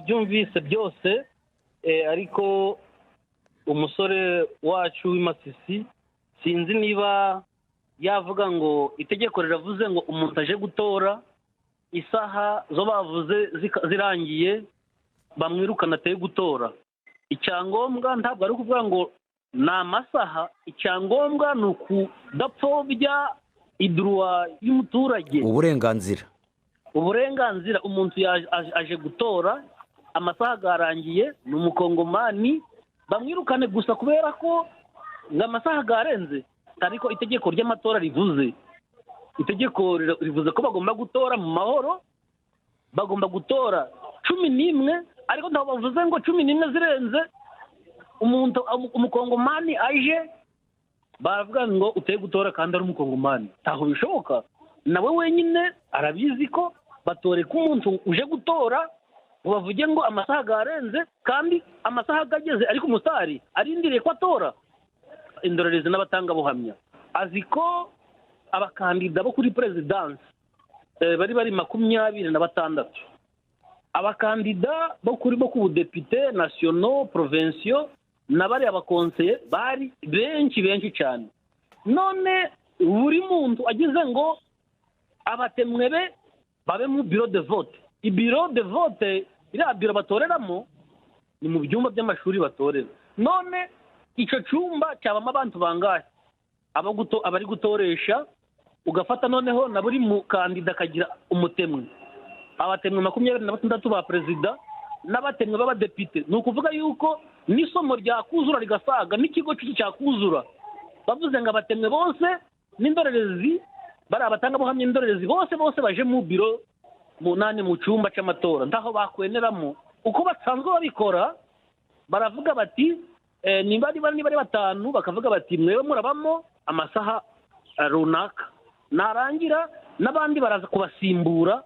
Nabyumvise byose, ariko umusore wacu w'iMasisi sinzi niba yavuga ngo itegeko riravuze ngo umuntu aje gutora isaha zo bavuze zirangiye bamwirukana ateye gutora. Icyangombwa ntabwo ari ukuvuga ngo ni amasaha, icyangombwa ni ukudapfobya idruwa y'umuturage, Uburenganzira. Uburenganzira. Umuntu aje gutora, amasaha yarangiye, ni umukongomani, bamwirukane gusa kubera ko ngo amasaha yarenze? Ariko itegeko ry'amatora rivuze, itegeko rivuze ko bagomba gutora mu mahoro, bagomba gutora 11, ariko ntabwo bavuze ngo 11 zirenze umuntu umukongomani aje baravuga ngo uteye gutora kandi ari umukongomani. Ntabwo bishoboka. Nawe wenyine arabizi ko batoreka umuntu uje gutora ngo bavuge ngo amasaha yarenze kandi amasaha ageze, ariko umusitari arindiriye ko atora. Indorerezi n'abatangabuhamya, azi ko abakandida bo kuri perezidansi bari 26, abakandida bo ku budepite nationaux, provinciaux na bariya bakonseye bari benshi, benshi cyane. None buri muntu agize ngo abatemwe be babe mu bureau de vote. Ibiro de vote, iriya biro batoreramo, ni mu byumba by'amashuri batorera. None icyo cyumba cyabamo abantu bangahe abari gutoresha? Ugafata noneho na buri mukandida akagira umutemwe, abatemwe 26 ba perezida n'abatemwe b'abadepite. Ni ukuvuga yuko n'isomo ryakuzura rigasaga, n'ikigo cyakuzura, bavuze ngo abatemwe bose n'indorerezi, bari abatangabuhamya, indorerezi bose bose baje mu biro munani, mu cyumba cy'amatora, ntaho bakweneramo. Uko basanzwe babikora, baravuga bati niba ari batanu, bakavuga bati mwewe murabamo amasaha runaka, narangira n'abandi baraza kubasimbura.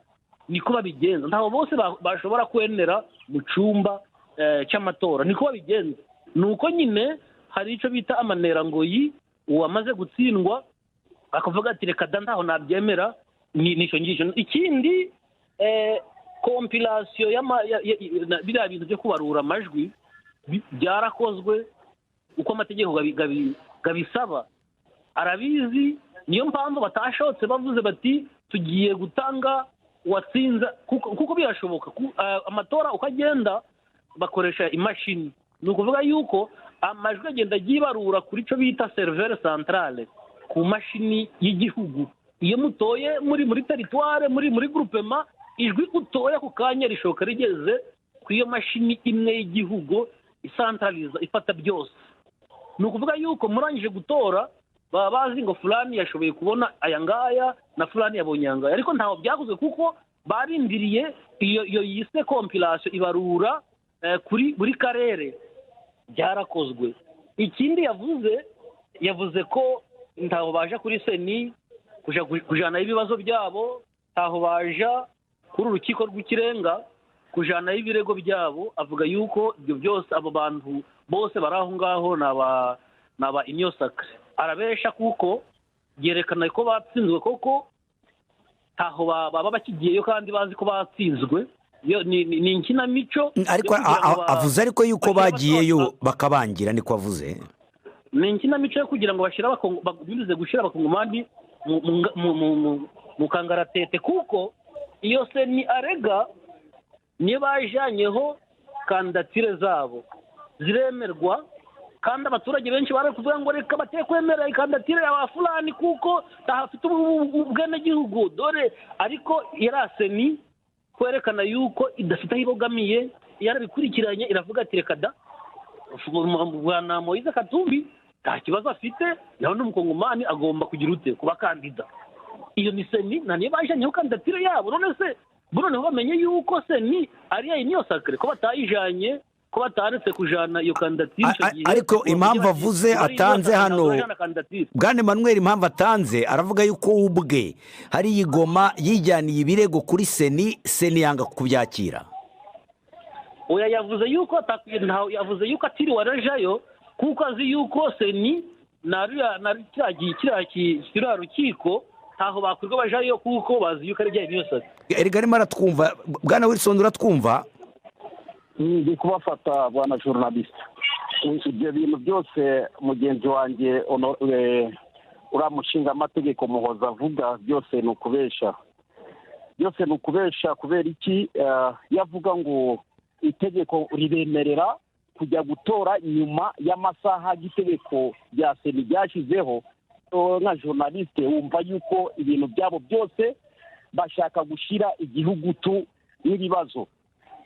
Niko babigenza. Ntabwo bose bashobora kwenera mu cyumba cy'amatora. Niko babigenza. Ni uko nyine hari icyo bita amanerangoyi, uwamaze gutsindwa akavuga ati reka da, ntaho nabyemera. Ni icyo ngicyo. Ikindi, compilation, biriya bintu byo kubarura amajwi byarakozwe uko amategeko gabisaba. Arabizi, niyo mpamvu batashotse bavuze bati tugiye gutanga uwatsinze, kuko birashoboka. Amatora uko agenda, bakoresha imashini. Ni ukuvuga yuko amajwi agenda yibarura kuri cyo bita serveur central, ku mashini y'igihugu. Iyo mutoye muri territoire, muri groupement, ijwi utoye ako kanya rishoka rigeze ku iyo mashini imwe y'igihugu isantraliza, ifata byose. Ni ukuvuga yuko murangije gutora, baba bazi ngo fulani yashoboye kubona aya ngaya na fulani yabonye aya ngaya. Ariko ntaho byakozwe kuko barindiriye iyo yise compilation, ibarura kuri buri karere. Byarakozwe. Ikindi yavuze, yavuze ko ntaho baje kuri CENI kujanayo ibibazo byabo, ntaho baja kuri urukiko rw'ikirenga kujanayo ibirego byabo. Avuga yuko ibyo byose, abo bantu bose bari aho ngaho ni aba union sacrée. Arabesha, kuko byerekana ko batsinzwe koko. Ntaho baba bakigiyeyo kandi bazi ko batsinzwe. Ni inkinamico Ariko yo kugira ngo avuze ariko yuko bashyire bagiyeyo bakabangira, niko avuze. Ni inkinamico yo kugira ngo bashyire binyuze gushyira abakongomani mu kangaratete, kuko iyo CENI arega niyo bajanyeho kandidatire zabo ziremerwa, kandi abaturage benshi bari kuvuga ngo reka bateye kwemera ikandidatire ya fulani kuko ntahafite ubwenegihugu dore. Ariko iriya CENI kwerekana yuko idafite aho ibogamiye, yarabikurikiranye, iravuga ati reka da, bwana Moise Katumbi nta kibazo afite, nawe ni umukongomani, agomba kugira ute kuba kandida. Iyo ni CENI, nta niyo bajanyeho kandidatire yabo. None se noneho bamenye yuko CENI ari iya union sacrée, ko batayijanye, ko bataretse kujana iyo kandidatire icyo gihe? Ariko ngo impamvu bavuge bati, avuze niba ari atanze union sacrée, hano ntabwo bajana kandidatire. Bwana Emmanuel, impamvu atanze, aravuga yuko we ubwe hari igoma yijyaniye ibirego kuri CENI, CENI yanga kubyakira. Oya, yavuze yuko yavuze yuko atiriwe arajayo kuko azi yuko CENI na kiriya rukiko ntaho bakwirwa bajayo, kuko bazi yuko ari bya union sacrée. Erega arimo aratwumva. Bwana Wilson, uratwumva? Ndi kubafata, bwana journaliste. Ibyo bintu byose mugenzi wanjye uriya mushinga amategeko Muhoza avuga byose ni ukubesha, byose ni ukubesha. Kubera iki? Yavuga ngo itegeko ribemerera kujya gutora nyuma y'amasaha y'itegeko rya CENI ryashyizeho. Nka journaliste wumva yuko ibintu byabo byose bashaka gushyira igihugu tu n'ibibazo.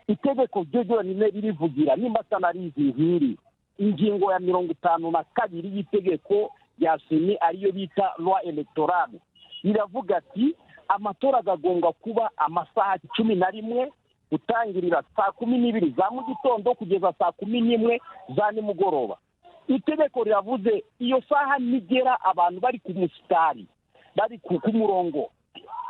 Itegeko ryo ryonyine ririvugira, nimba atanarizi nk'iri, ingingo ya 52 y'itegeko rya CENI, ariyo bita loi électorale, riravuga ati amatora agomba kuba amasaha 11, gutangirira saa 12 za mu gitondo kugeza saa 11 za nimugoroba. Itegeko riravuze iyo saha nigera abantu bari ku musitari, bari ku murongo,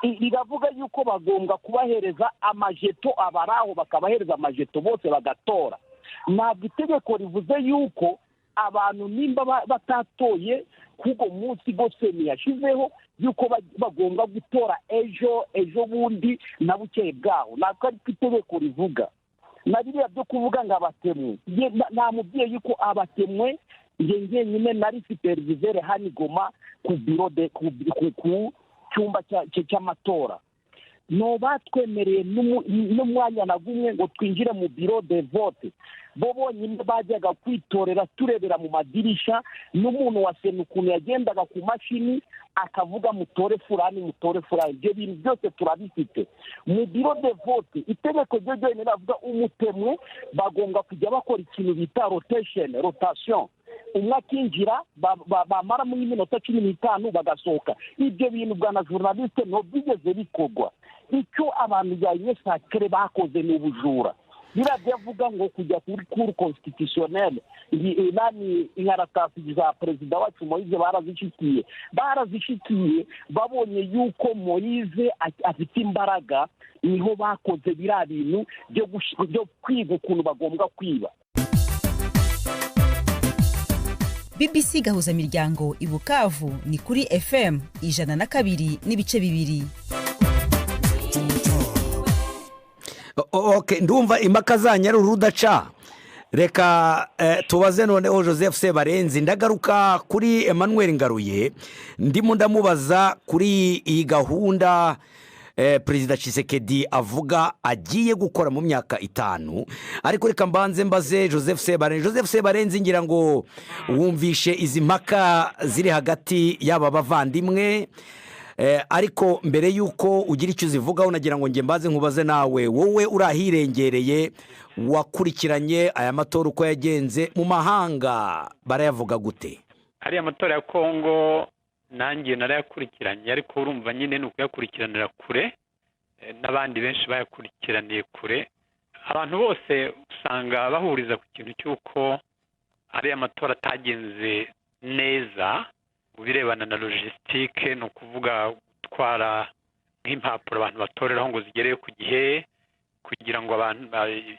riravuga yuko bagomba kubahereza amajeto, abari aho bakabahereza amajeto bose bagatora. Ntabwo itegeko rivuze yuko abantu nimba batatoye k'ubwo munsi bose yashyizeho yuko bagomba gutora ejo, ejo bundi na bukeye bwaho. Ntabwo ariko itegeko rivuga. Na biriya byo kuvuga ngo abatemwe, nta mubyeyi ko abatemwe. Njye njyenyine nari superviseur hano Goma ku bureau de ku cyumba cy'amatora. No batwemereye n'umwanya na gumwe ngo twinjire mu bureau de vote. Bo bonyine bajyaga kwitorera turebera mu madirisha, n'umuntu wa CENI ukuntu yagendaga ku mashini akavuga: "Mutore furani, mutore furani." Ibyo bintu byose turabifite mu bureau de vote. Itegeko ryo ryonyine ravuga umutemwe bagomba kujya bakora ikintu bita rotation, rotation, umwe akinjira, bamara mu minota 15 bagasohoka. Ibyo bintu, bwana journaliste, ntabwo bikorwa. Icyo abantu ba Union sacrée bakoze ni ubujura. Biriya byavuga ngo kujya kuri Cour constitutionnelle, nani, inkaratasi za perezida wacu Moise barazishikiye, barazishikiye babonye yuko Moise afite imbaraga, niho bakoze biriya bintu byo kwiga ukuntu bagomba kwiba. BBC Gahuzamiryango i Bukavu ni kuri FM 102.2. Ok, ndumva impaka zanyu ari urudaca. Reka tubaze noneho Joseph Sebarenzi. Ndagaruka kuri Emmanuel Ngaruye, ndimo ndamubaza kuri iyi gahunda Perezida Tshisekedi avuga agiye gukora mu myaka 5. Ariko reka mbanze mbaze Joseph Sebarenzi. Joseph Sebarenzi, ngira ngo wumvishe izi mpaka ziri hagati y'aba bavandimwe. Ariko mbere y'uko ugira icyo uzivugaho, nagira ngo njye mbaze nkubaze nawe, wowe uri ahirengereye, wakurikiranye aya matora uko yagenze, mu mahanga barayavuga gute? Ariya matora ya Kongo nanjye narayakurikiranye, ariko urumva nyine ni ukuyakurikiranira kure, n'abandi benshi bayakurikiraniye kure. Abantu bose usanga bahuriza ku kintu cy'uko ariya matora atagenze neza mu birebana na logistique, ni ukuvuga gutwara nk'impapuro abantu batoreraho ngo zigereyo ku gihe, kugira ngo abantu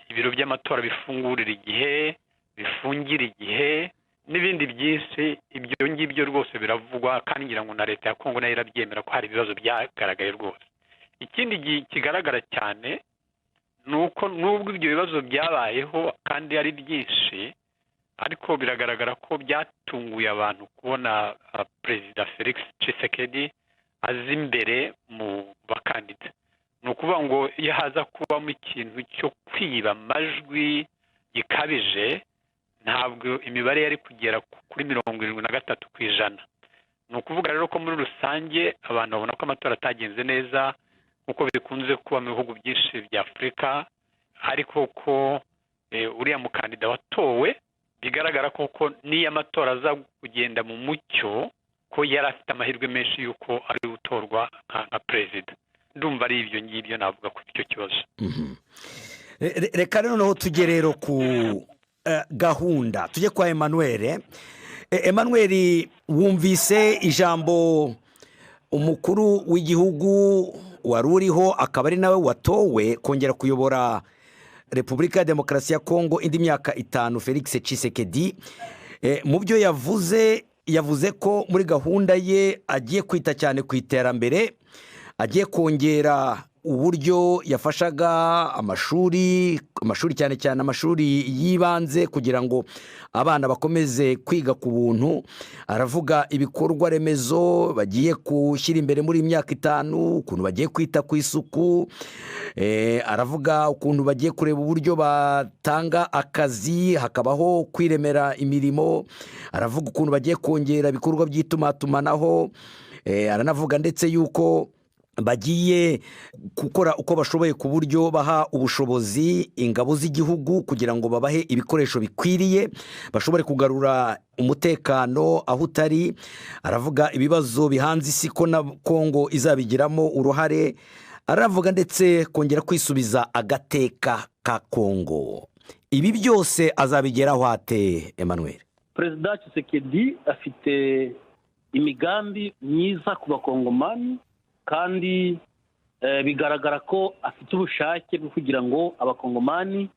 ibiro by'amatora bifungurire igihe, bifungire igihe, n'ibindi byinshi. Ibyo ngibyo rwose biravugwa, kandi ngira ngo na leta ya Kongo nayo irabyemera ko hari ibibazo byagaragaye rwose. Ikindi kigaragara cyane ni uko nubwo ibyo bibazo byabayeho kandi ari byinshi, ariko biragaragara ko byatunguye abantu kubona Perezida Felix Tshisekedi aza imbere mu bakandida. Ni ukuvuga ngo iyo haza kubamo ikintu cyo kwiba amajwi gikabije, ntabwo imibare yari kugera kuri 73%. Ni ukuvuga rero ko muri rusange abantu babona ko amatora atagenze neza nk'uko bikunze kuba mu bihugu byinshi bya Afurika, ariko ko uriya mukandida watowe bigaragara koko n'iyo amatora aza kugenda mu mucyo, ko yari afite amahirwe menshi y'uko ari gutorwa nka perezida. Ndumva ari ibyo ngibyo navuga kuri icyo kibazo. Reka noneho tujye rero ku gahunda, tujye kwa Emmanuel. Emmanuel, wumvise ijambo umukuru w'igihugu wari uriho, akaba ari nawe watowe kongera kuyobora Repubulika ya Demokarasi ya Kongo indi myaka 5, Felix Tshisekedi. Mu byo yavuze, yavuze ko muri gahunda ye agiye kwita cyane ku iterambere, agiye kongera Uburyo yafashaga amashuri, amashuri cyane cyane amashuri y'ibanze, kugira ngo abana bakomeze kwiga ku buntu. Aravuga ibikorwa remezo bagiye gushyira imbere muri iyi myaka 5, ukuntu bagiye kwita ku isuku. Aravuga ukuntu bagiye kureba uburyo batanga akazi, hakabaho kwiremera imirimo. Aravuga ukuntu bagiye kongera ibikorwa by'itumatumanaho. Aranavuga ndetse yuko bagiye gukora uko bashoboye ku buryo baha ubushobozi ingabo z'igihugu kugira ngo babahe ibikoresho bikwiriye, bashobore kugarura umutekano aho utari. Aravuga ibibazo bihanze isi, ko na Kongo izabigiramo uruhare. Aravuga ndetse kongera kwisubiza agateka ka Kongo. Ibi byose azabigeraho ate, Emmanuel? Perezida Tshisekedi afite imigambi myiza ku Bakongomani, kandi bigaragara ko afite ubushake bwo kugira ngo Abakongomani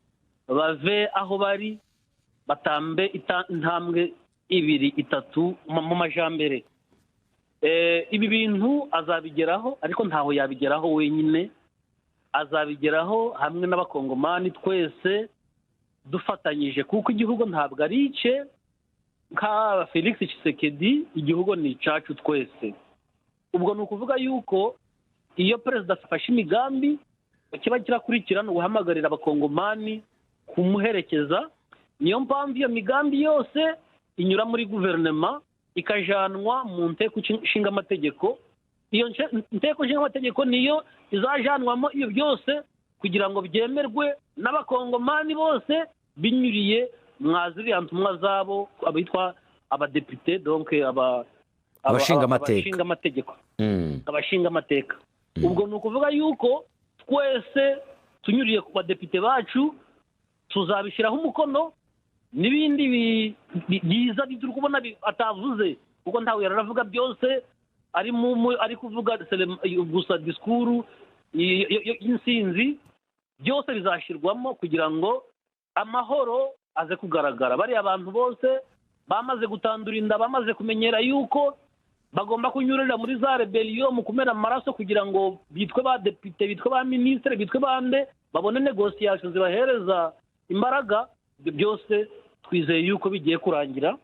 bave aho bari, batambe intambwe ibiri, itatu mu majambere. Ibi bintu azabigeraho, ariko ntaho yabigeraho wenyine. Azabigeraho hamwe n'Abakongomani twese dufatanyije, kuko igihugu ntabwo ari icye nka Felix Tshisekedi, igihugu ni icacu twese. Ubwo ni ukuvuga yuko iyo perezida afashe imigambi, kiba kirakurikirana guhamagarira Abakongomani kumuherekeza. Niyo mpamvu iyo migambi yose inyura muri guverinoma, ikajanwa mu nteko nshingamategeko. Iyo nteko nshingamategeko niyo izajanwamo iyo byose kugira ngo byemerwe n'Abakongomani bose, binyuriye mwa ziriya ntumwa zabo, abitwa abadepite, donc Abashingamateka. Abashingamateka. Abashingamateka. Ubwo ni ukuvuga yuko twese tunyuriye ku badepite bacu tuzabishyiraho umukono, n'ibindi byiza turi kubona atavuze, kuko ntawe yaravuga byose, ari kuvuga gusa disikuru y'insinzi. Byose bizashyirwamo kugira ngo amahoro aze kugaragara. Bariya abantu bose bamaze gutandura inda, bamaze kumenyera yuko bagomba kunyurira muri za rébellion, mu kumena amaraso, kugira ngo bitwe ba depite, bitwe ba minisitiri, bitwe bande, babone négociation zibahereza imbaraga. Ibyo byose twizeye yuko bigiye kurangira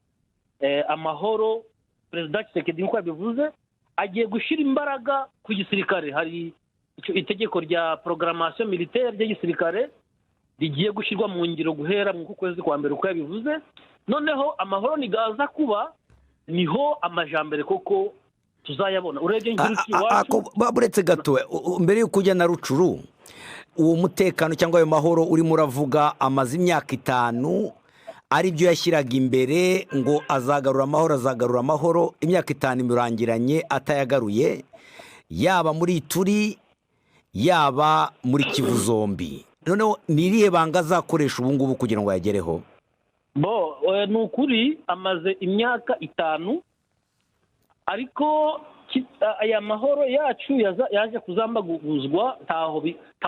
amahoro. Perezida Tshisekedi, nk'uko yabivuze, agiye gushyira imbaraga ku gisirikare. Hari itegeko rya programmation militaire ry'igisirikare rigiye gushyirwa mu ngiro guhera mu kwezi kwa mbere, uko yabivuze. Noneho amahoro nigaza kuba, niho amajambere koko tuzayabona. Urebye nk'iruki iwacu. Buretse gato, mbere y'uko ujya na Rutshuru, uwo mutekano cyangwa ayo mahoro urimo uravuga amaze imyaka 5 ari byo yashyiraga imbere, ngo azagarura amahoro, azagarura amahoro. Imyaka 5 imurangiranye atayagaruye, yaba muri Ituri, yaba muri Kivu zombi. Noneho ni irihe banga azakoresha ubu ngubu kugira ngo ayagereho? Bo ni ukuri amaze imyaka 5, ariko aya mahoro yacu yaje kuzambaguzwa. Ntaho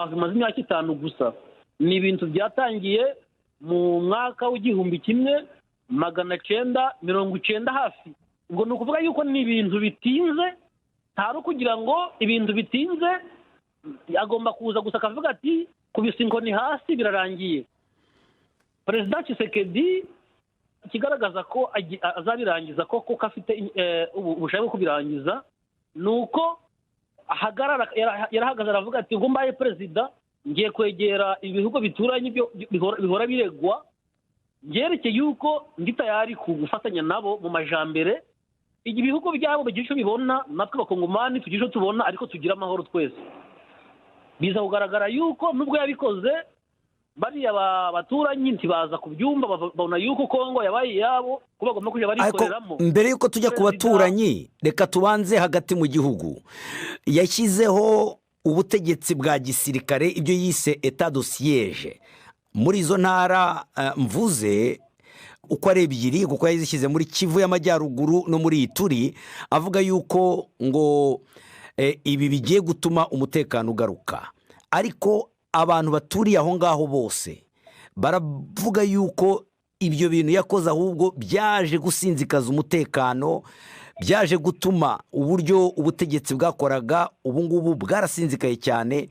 bimaze imyaka 5 gusa, ni ibintu byatangiye mu mwaka w'1990 hafi. Ubwo ni ukuvuga yuko ni ibintu bitinze. Ntari kugira ngo ibintu bitinze, agomba kuza gusa akavuga ati kubisa inkoni hasi, birarangiye. Perezida Tshisekedi, ikigaragaza ko azabirangiza koko, ko afite ubushake bwo kubirangiza, ni uko ahagarara, yarahagaze aravuga ati: "Ubwo mbaye perezida, ngiye kwegera ibihugu bituranye bihora biregwa, byerekeye yuko ndi tayari ku gufatanya nabo mu majambere. Ibihugu byabo bigira icyo bibona, natwe Abakongomani tugira icyo tubona, ariko tugira amahoro twese." Biza kugaragara yuko nubwo yabikoze, bariya baturanyi ntibaza kubyumva, babona yuko Kongo yabaye iyabo, ko bagomba kujya barikoreramo. Mbere yuko tujya ku baturanyi, reka tubanze hagati mu gihugu. Yashyizeho ubutegetsi bwa gisirikare, ibyo yise état de siège, muri izo ntara mvuze uko ari ebyiri, kuko yazishyize muri Kivu y'Amajyaruguru no muri Ituri, avuga yuko ngo ibi bigiye gutuma umutekano ugaruka. Ariko abantu baturiye aho ngaho bose baravuga yuko ibyo bintu yakoze ahubwo byaje gusinzikaza umutekano, byaje gutuma uburyo ubutegetsi bwakoraga ubu ngubu bwarasinzikaye cyane.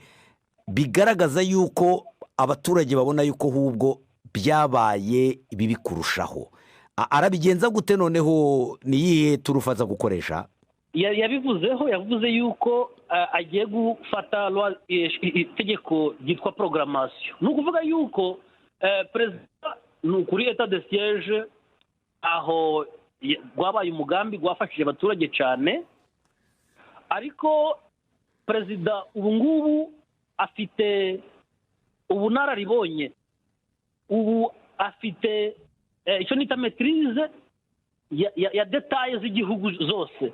Bigaragaza yuko abaturage babona yuko ahubwo byabaye bibi kurushaho. Arabigenza gute noneho? Ni iyihe turufu aza gukoresha? Yabivuzeho, yavuze yuko agiye gufata itegeko ryitwa programmation. Ni ukuvuga yuko perezida, ni ukuri, état de siège aho rwabaye umugambi gwafashije abaturage cyane, ariko perezida ubu ngubu afite ubunararibonye, ubu afite icyo nita maîtrise ya détails z'igihugu zose.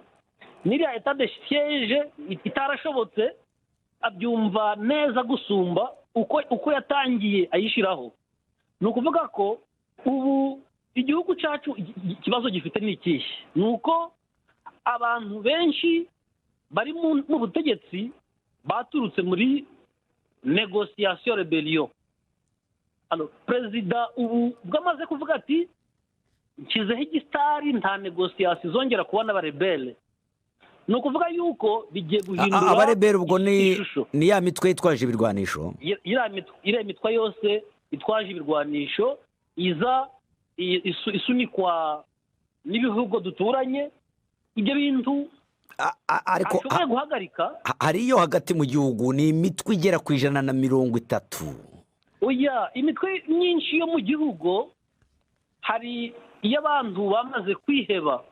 N'iriya état de siège itarashobotse, abyumva neza gusumba uko yatangiye ayishyiraho. Ni ukuvuga ko ubu igihugu cyacu ikibazo gifite ni ikihe? Ni uko abantu benshi bari mu butegetsi baturutse muri négociation, rébellion. Perezida ubu bwo amaze kuvuga ati: "Nshyizeho igisitari, nta négociation izongera kuba n'abarebelles." Ni ukuvuga yuko bigiye guhindura Abarebelles ubwo ni ishusho. Ni ya mitwe yitwaje ibirwanisho? Iriya mitwe yose itwaje ibirwanisho iza isunikwa n'ibihugu duturanye, ibyo bintu Ariko ashoboye guhagarika. Hari iyo hagati mu gihugu, ni imitwe igera ku 130. Oya, imitwe myinshi yo mu gihugu, hari iyo abantu bamaze kwiheba,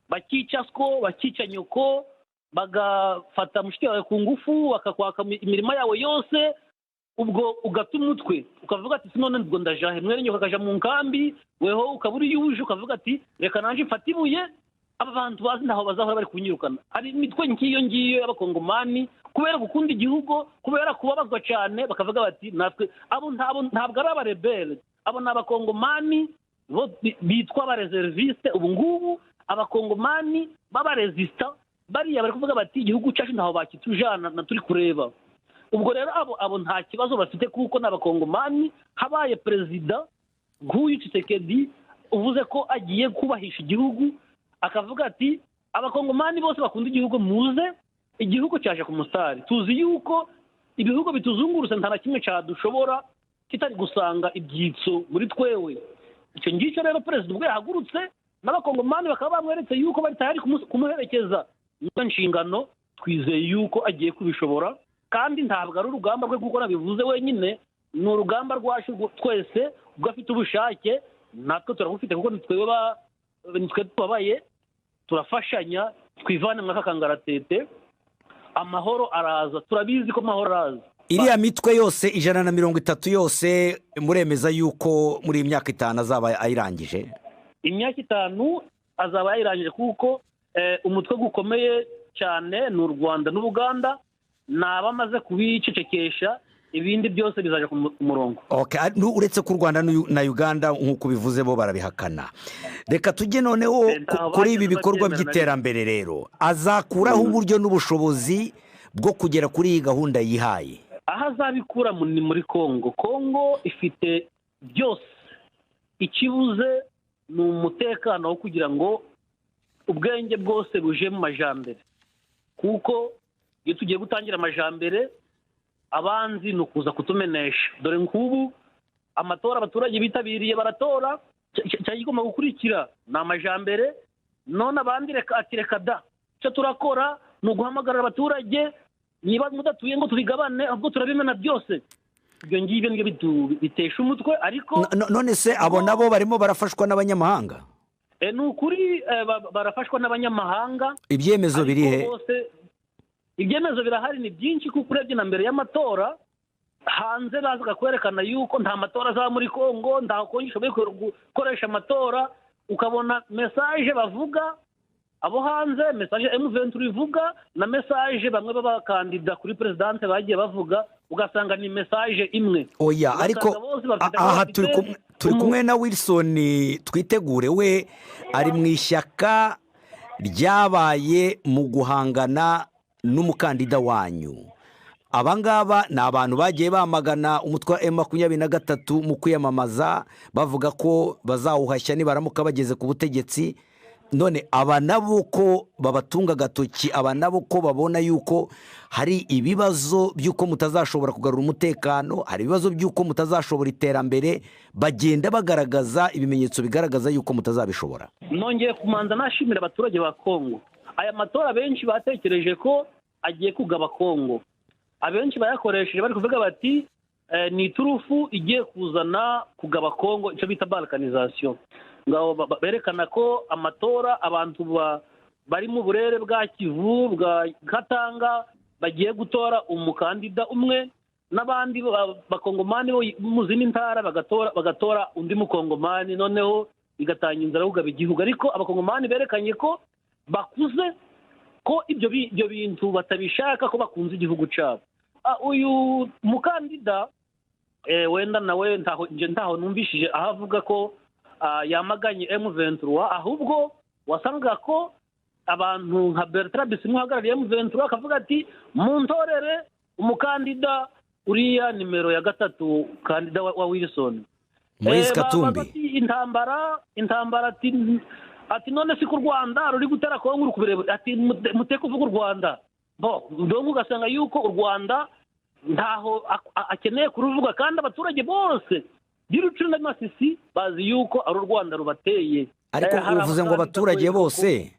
bakica so, bakica nyoko, bagafata mushiki wawe ku ngufu, bakakwaka imirima yawe yose, ubwo ugata umutwe ukavuga ati: "None ubwo ndajahe?" Mwene nyoko akaja mu nkambi, weho ukaba uri yuje, ukavuga ati: "Reka nanjye mfate ibuye, aba bantu bazi ntaho bazahora bari kunyirukana." Hari imitwe nk'iyo ngiyo y'abakongomani, kubera gukunda igihugu, kubera kubabazwa cyane, bakavuga bati: "Natwe abo." Ntabwo ari abarebelles, abo ni abakongomani bo bitwa abaréservistes. Ubu ngubu abakongomani b'abarésistants bariya bari kuvuga bati: "Igihugu cyacu ntaho bakitujana na turi kureba." Ubwo rero abo nta kibazo bafite kuko ni abakongomani. Habaye perezida nk'uyu Tshisekedi uvuze ko agiye kubahisha igihugu, akavuga ati: "Abakongomani bose bakunda igihugu muze," igihugu cyaje ku musitari. Tuzi yuko ibihugu bituzungurutse nta na kimwe cyadushobora kitari gusanga ibyitso muri twewe. Icyo ngicyo rero, perezida ubwo yahagurutse n'abakongomani bakaba bamweretse yuko bari tayari kumuherekeza, niyo nshingano, twizeye yuko agiye kubishobora. Kandi ntabwo ari urugamba rwe kuko nabivuze wenyine, ni urugamba rwacu twese. Ubwo afite ubushake, natwe turabufite, kuko ni twe tubabaye. Turafashanya twivane muri aka kangaratete. Amahoro araza, turabizi ko amahoro araza. Iriya mitwe yose 130 yose, muremeza yuko muri iyi myaka 5 azaba ayirangije? Imyaka 5 azaba yayirangije, kuko umutwe gukomeye cyane ni u Rwanda n'Ubuganda, ni abamaze kubicecekesha, ibindi byose bizaja ku murongo. Okay, uretse ko u Rwanda na Uganda, nk'uko bivuze, bo barabihakana. Reka tujye noneho Ntaho kuri ibi bageze bikorwa babyemera na rimwe. by'iterambere rero. Azakuraho uburyo n'ubushobozi bwo kugera kuri iyi gahunda yihaye? Aho azabikura ni muri Kongo. Kongo ifite byose, ikibuze ni umutekano wo kugira ngo ubwenge bwose buje mu majambere, kuko iyo tugiye gutangira amajambere, abanzi ni ukuza kutumenesha. Dore nk'ubu amatora, abaturage bitabiriye baratora, cyari kigomba gukurikira ni amajambere. None abandi reka ati: "Reka da, icyo turakora ni uguhamagarira abaturage, niba mudatuye ngo tubigabane, ahubwo turabimena byose." Ibyo ngibyo nibyo bitesha umutwe, ariko None se abo nabo barimo barafashwa n'abanyamahanga? Ni ukuri, barafashwa n'abanyamahanga. Ibyemezo biri Ariko he? bose, ibyemezo birahari, ni byinshi, kuko urebye na mbere y'amatora hanze bazaga kwerekana yuko nta matora azaba muri Kongo, nta Kongo ishoboye gukoresha amatora. Ukabona message bavuga abo hanze, message M23 ivuga, na message bamwe b'abakandida kuri présidence bagiye bavuga, ugasanga ni message imwe. Oya, Ugasanga ariko bose bafite aho aha bafite turi kumwe na Wilson Twitegure, we ari mu ishyaka ryabaye mu guhangana n'umukandida wanyu. Aba ngaba ni abantu bagiye bamagana umutwe wa M23 mu kwiyamamaza, bavuga ko bazawuhashya nibaramuka bageze ku butegetsi. None aba nabo ko babatunga agatoki, aba nabo ko babona yuko hari ibibazo by'uko mutazashobora kugarura umutekano, hari ibibazo by'uko mutazashobora iterambere, bagenda bagaragaza ibimenyetso bigaragaza yuko mutazabishobora. Nongeye kumanza nashimira abaturage ba Kongo. Aya matora benshi batekereje ko agiye kugaba Kongo, abenshi bayakoresheje bari kuvuga bati ni iturufu igiye kuzana kugaba Kongo, icyo bita balkanization. Ngaho berekana ko amatora abantu bari mu burere bwa Kivu, bwa Katanga, bagiye gutora umukandida umwe, n'abandi bakongomani bo mu zindi ntara bagatora undi mukongomani, noneho bigatanga inzara yo kugaba igihugu. Ariko abakongomani berekanye ko bakuze, ko ibyo bintu batabishaka, ko bakunze igihugu cyabo. Uyu mukandida wenda nawe ntaho numvishije aho avuga ko yamaganye M23, ahubwo wasanga ko abantu nka Bertrand Bisimwa uhagarariye M23 akavuga ati muntorere umukandida uriya nimero ya 3, kandida wa Wilson Moise Katumbi. Intambara ati none si ku Rwanda ruri gutera Kongo uri kubireba, ati muteke uvuga u Rwanda. Bo ndongo ugasanga yuko u Rwanda ntaho akeneye kuruvuga, kandi abaturage bose Rucuru na Masisi bazi yuko ari u Rwanda rubateye. Ariko uvuze ngo abaturage bose,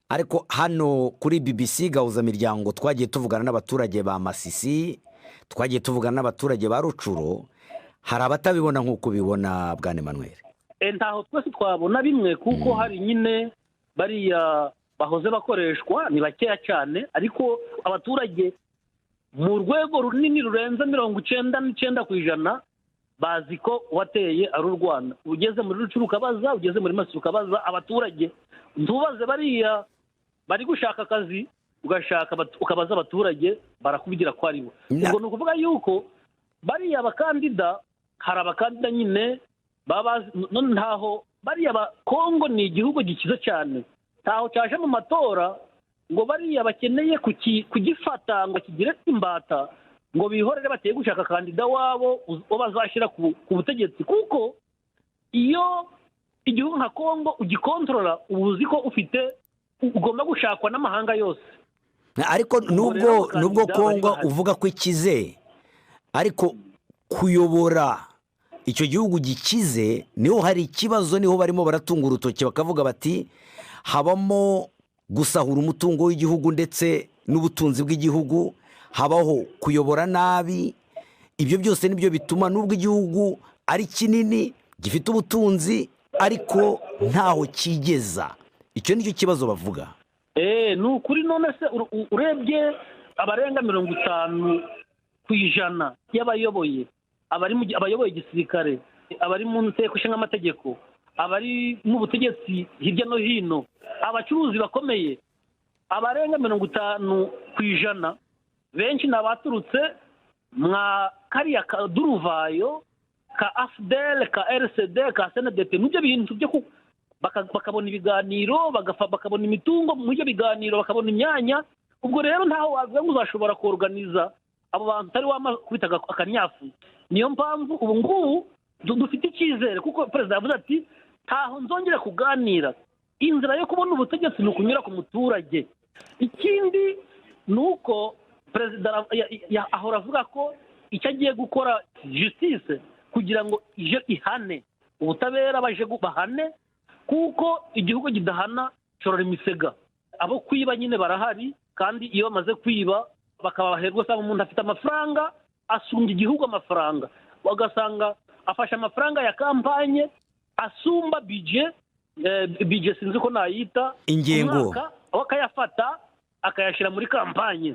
ariko hano kuri BBC Gahuza Miryango twagiye tuvugana n'abaturage ba Masisi, twagiye tuvugana n'abaturage ba Rucuru, hari abatabibona nk'uko bibona bwana Emmanuel. Ntaho twese twabona bimwe, kuko hari nyine bariya bahoze bakoreshwa ni bakeya cyane, ariko abaturage mu rwego runini rurenze 99% bazi ko wateye ari u Rwanda. Ugeze muri Rucuru ukabaza, ugeze muri Masisi ukabaza abaturage, ntubaze bariya bari gushaka akazi, ugashaka ukabaza abaturage barakubwira ko ari bo. Ubwo ni ukuvuga yuko bariya bakandida, hari abakandida nyine baba none ntaho bariya ba Kongo ni igihugu gikize cyane, ntaho cyaje mu matora ngo bariya bakeneye kugifata ngo kigire imbata, ngo bihorere bateye gushaka kandida wabo uwo bazashyira ku butegetsi. Kuko iyo igihugu nka Kongo ugikontorora, ubuzi ko ufite ugomba gushakwa n'amahanga yose. Ariko nubwo Kongo uvuga ko ikize, ariko kuyobora icyo gihugu gikize niho hari ikibazo, niho barimo baratunga urutoki bakavuga bati habamo gusahura umutungo w'igihugu ndetse n'ubutunzi bw'igihugu, habaho kuyobora nabi. Ibyo byose nibyo bituma nubwo igihugu ari kinini gifite ubutunzi ariko ntaho kigeza. Icyo nicyo kibazo bavuga. Ni ukuri. None se urebye abarenga 50% y'abayoboye, abayoboye igisirikare, abari mu nteko ishinga amategeko, abari mu butegetsi hirya no hino, abacuruzi bakomeye, abarenga 50% benshi nabaturutse mwa kariya kaduruvayo ka AFDL, ka RCD, ka CNDP, n'ibyo bintu byo bakabona ibiganiro, bakabona imitungo mu byo biganiro, bakabona imyanya. Ubwo rero ntaho wavuga ngo uzashobora kuorganiza abo bantu utari wamakubita akanyafu. Niyo mpamvu ubu ngubu dufite icyizere, kuko perezida yavuze ati ntaho nzongera kuganira, inzira yo kubona ubutegetsi ni ukunyura ku muturage. Ikindi ni uko perezida ahora avuga ko icyo agiye gukora justice kugira ngo ije ihane ubutabera, baje bahane, kuko igihugu kidahana corora imisega. Abo kwiba nyine barahari, kandi iyo bamaze kwiba bakabaherwa, usanga umuntu afite amafaranga asumbya igihugu amafaranga, ugasanga afashe amafaranga ya kampanye asumba budget sinzi ko nayita ingengo, akayafata akayashyira muri kampanye.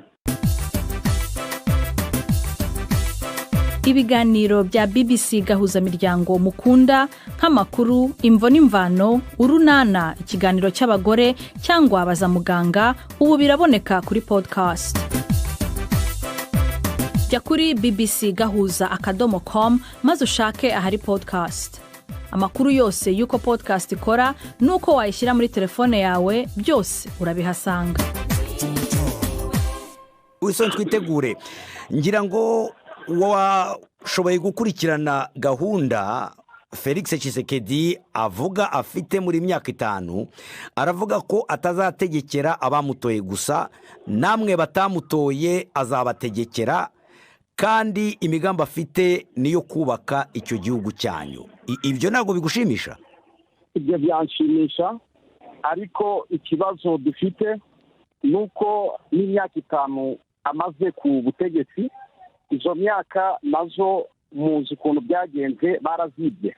Ibiganiro bya BBC Gahuza Miryango mukunda nk'amakuru, imvo n'imvano, urunana, ikiganiro cy'abagore cyangwa baza muganga, ubu biraboneka kuri podcast. Jya kuri bbcgahuza.com maze ushake ahari podcast. Amakuru yose y'uko podcast ikora n'uko wayishyira muri telefone yawe byose urabihasanga. Wilson Twitegure, ngira ngo washoboye gukurikirana gahunda Felix Tshisekedi avuga afite muri myaka 5, aravuga ko atazategekera abamutoye gusa, namwe batamutoye azabategekera, kandi imigambi afite niyo kubaka icyo gihugu cyanyu. Ibyo ntabwo bigushimisha? Ibyo byanshimisha, ariko ikibazo dufite ni uko n'imyaka 5 amaze ku butegetsi, izo myaka nazo muzi ukuntu byagenze, barazibye.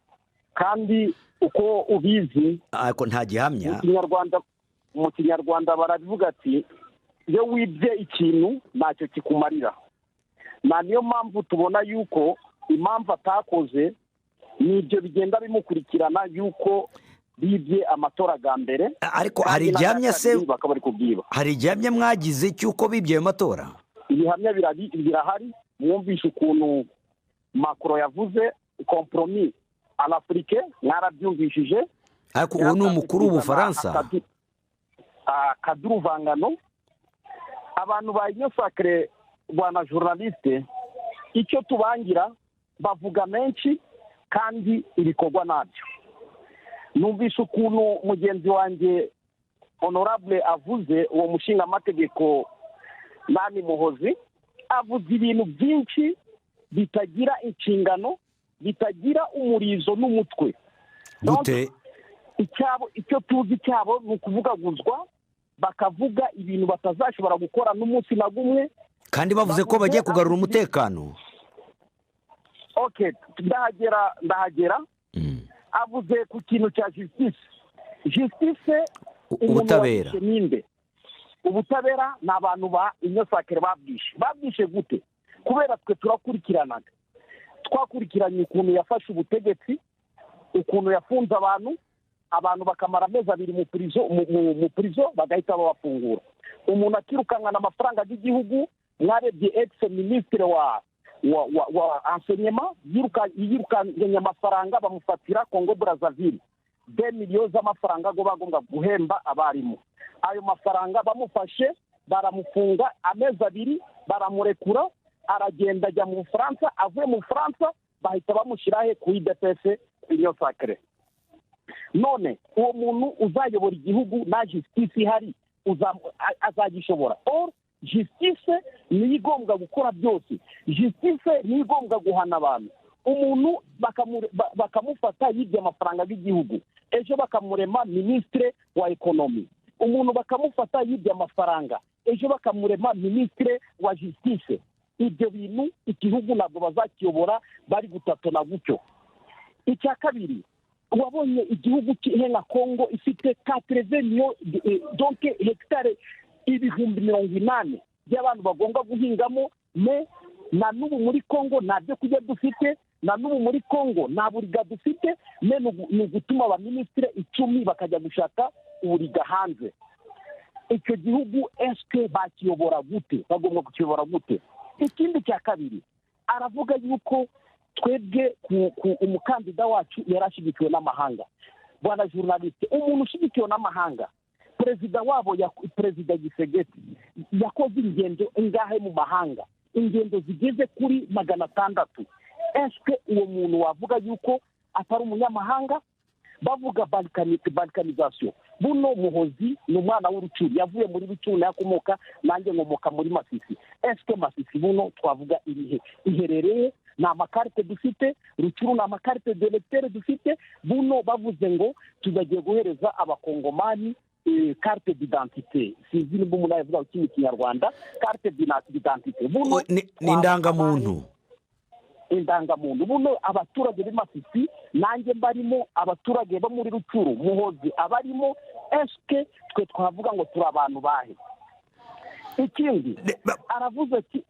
Kandi uko ubizi, ariko nta gihamya. Mu Kinyarwanda barabivuga ati iyo wibye ikintu ntacyo kikumarira. Na niyo mpamvu tubona yuko impamvu atakoze nibyo bigenda bimukurikirana yuko bibye amatora ga mbere. Ariko hari igihamya se, bakaba bari kubyiba. Hari igihamya mwagize cy'uko bibye ayo matora? Ibihamya birahari. Mwumvishe ukuntu Macron yavuze compromis à l'Afrique, mwarabyumvishije. Ariko uwo ni umukuru w'Ubufaransa. Akaduruvangano abantu ba Union Sacrée, bwana journaliste, icyo tubangira bavuga menshi kandi ibikorwa nabyo. Numvise ukuntu mugenzi wanjye honorable avuze, uwo mushinga amategeko Nani Muhozi avuze ibintu byinshi bitagira inshingano, bitagira umurizo n'umutwe. Gute? Icyabo, icyo tuzi cyabo ni ukuvugaguzwa, bakavuga ibintu batazashobora gukora n'umunsi na gumwe. Kandi bavuze ko bagiye kugarura umutekano. Okay, ndahagera. Avuze ku kintu cya justice. Justice, ubutabera. Ubutabera ni abantu ba Union Sacrée babwishe. Babwishe gute? Kubera twe turakurikiranaga, twakurikiranye ukuntu yafashe ubutegetsi, ukuntu yafunze abantu bakamara amezi 2 mu prison, mu prison bagahita babafungura. Umuntu akirukankana amafaranga y'igihugu. Mwarebye ex ministre wa enseignement yirukanye amafaranga, bamufatira Congo Brazzaville 2 millions z'amafaranga go bagomba guhemba abarimu. Ayo mafaranga bamufashe baramufunga amezi 2, baramurekura, aragenda ajya mu Bufaransa. Avuye mu Bufaransa bahita bamushyira he? Ku IDPS, Union Sacrée. None uwo muntu uzayobora igihugu na justice ihari azagishobora? Or justice niyo igombwa gukora byose, justice niyo igombwa guhana abantu. Umuntu bakamufata yibye amafaranga y'igihugu, ejo bakamurema ministre wa ekonomi. Umuntu bakamufata yibye amafaranga, ejo bakamurema ministre wa justice. Ibyo bintu igihugu ntabwo bazakiyobora bari gutatona gutyo. Icya kabiri, wabonye igihugu nka Congo ifite 80 millions, donc hectare 80,000 by'abantu bagomba guhingamo, me na n'ubu muri Congo nta byo kurya dufite, na n'ubu muri Congo nta buriga dufite. Me ni ugutuma abaminisitiri 10 bakajya gushaka uburiga hanze. Icyo gihugu eske bakiyobora gute? Bagomba kukiyobora gute? Ikindi cya kabiri, aravuga yuko twebwe ku umukandida wacu yarashyigikiwe n'amahanga. Bwana journaliste, umuntu ushyigikiwe n'amahanga, perezida wabo perezida Gisegeti yakoze ingendo ingahe mu mahanga? Ingendo zigeze kuri 600. Eske uwo muntu wavuga yuko atari umunyamahanga? Bavuga balkanisation. Buno Muhozi ni umwana w'Urucuru, yavuye muri Rucuru yakomoka, nanjye nkomoka muri Masisi. Eske Masisi buno twavuga ibihe iherereye? Ni amakarite dufite, Rucuru ni amakarite d'électeur dufite. Buno bavuze ngo tuzagiye guhereza abakongomani carte d'identité. Sinzi nimba umuntu yavuga ikindi Kinyarwanda, carte d'identité. Buno ni indangamuntu. Indangamuntu. Buno abaturage b'i Masisi, nanjye mbarimo, abaturage bo muri Rucuru, Muhozi abarimo, eske twe twavuga ngo turi abantu bahe? Ikindi aravuze ati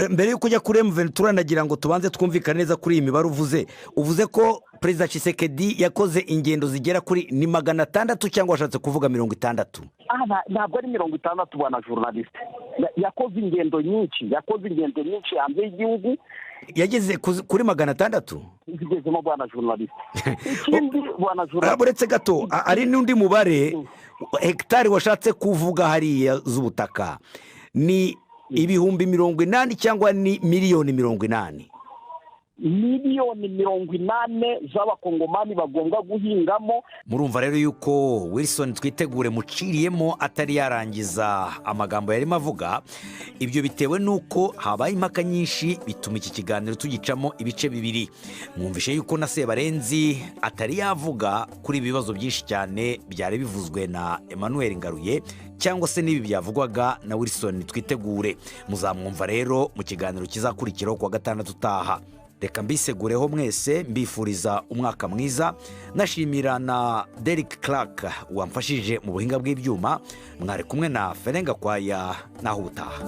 mbere yuko ujya kuri M23 nagira ngo tubanze twumvikane neza kuri iyi mibare uvuze. Uvuze ko Perezida Tshisekedi yakoze ingendo zigera kuri ni 600 cyangwa washatse kuvuga 60? Ntabwo ari 60 bwana journaliste. Yakoze ingendo nyinshi, yakoze ingendo nyinshi hanze y'igihugu. Yageze kuri 600? Zigezemo bwana journaliste. Ikindi bwana journaliste, uretse gato ari n'undi mubare hectare washatse kuvuga hariya z'ubutaka, ni 80,000 cyangwa ni 80,000,000? 80 miliyoni z'abakongomani bagomba guhingamo. Murumva rero yuko Wilson Twitegure muciriyemo atari yarangiza amagambo yarimo avuga. Ibyo bitewe n'uko habaye impaka nyinshi, bituma iki kiganiro tugicamo ibice bibiri. Mwumvishe yuko na Sebarenzi atari yavuga kuri ibi bibazo byinshi cyane byari bivuzwe na Emmanuel Ngaruye, cyangwa se n'ibi byavugwaga na Wilson Twitegure. Muzamwumva rero mu kiganiro kizakurikiraho kuwa gatandatu utaha. Reka mbisegureho mwese, mbifuriza umwaka mwiza, nashimira na Derek Clark wamfashije mu buhinga bw'ibyuma. Mwari kumwe na Ferenga Kwaya, naho ubutaha.